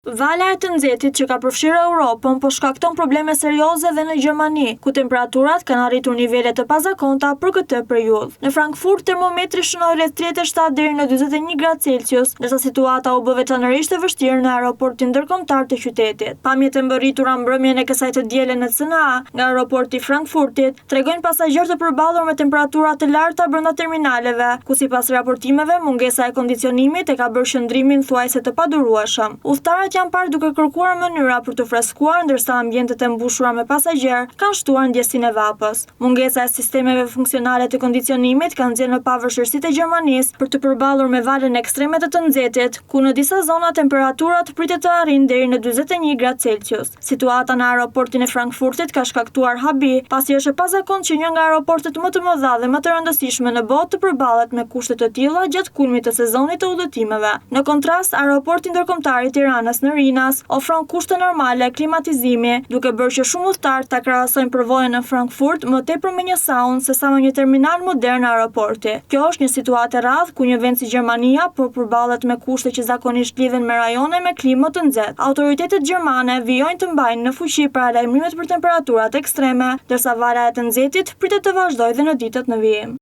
Vala e të nxehtit që ka përfshirë Europën po shkakton probleme serioze dhe në Gjermani, ku temperaturat kanë arritur nivele të pazakonta për këtë periudhë. Në Frankfurt, termometri shënoi rreth 37 deri në 41 gradë Celsius, ndërsa situata u bë veçanërisht e vështirë në aeroportin ndërkombëtar të qytetit. Pamjet e mbërritura mbrëmjen e kësaj të diele në CNA nga aeroporti i Frankfurtit tregojnë pasagjerë të përballur me temperatura të larta brenda terminaleve, ku sipas raportimeve mungesa e kondicionimit e ka bërë qëndrimin thuajse të padurueshëm. Udhëtarët janë parë duke kërkuar mënyra për t'u freskuar ndërsa ambientet e mbushura me pasagjerë kanë shtuar ndjesinë e vapës. Mungesa e sistemeve funksionale të kondicionimit ka nxjerrë në pah vështirësitë e Gjermanisë për t'u përballur me valën ekstreme të të nxehtit, ku në disa zona temperaturat pritet të arrijnë deri në 41 gradë Celsius. Situata në aeroportin e Frankfurtit ka shkaktuar habi, pasi është e pazakontë që një nga aeroportet më të mëdha dhe më të rëndësishme në botë të përballet me kushte të tilla gjatë kulmit të sezonit të udhëtimeve. Në kontrast, Aeroporti Ndërkombëtar i Tiranës në Rinas ofron kushte normale klimatizimi, duke bërë që shumë udhëtarë ta krahasojnë përvojën në Frankfurt më tepër me një saunë sesa me një terminal modern aeroporti. Kjo është një situatë e rrallë ku një vend si Gjermania po përballet me kushte që zakonisht lidhen me rajone me klimë më të nxehtë. Autoritetet gjermane vijojnë të mbajnë në fuqi paralajmërimet për temperaturat ekstreme, ndërsa vala e të nxehtit pritet të vazhdojë dhe në ditët në vijim.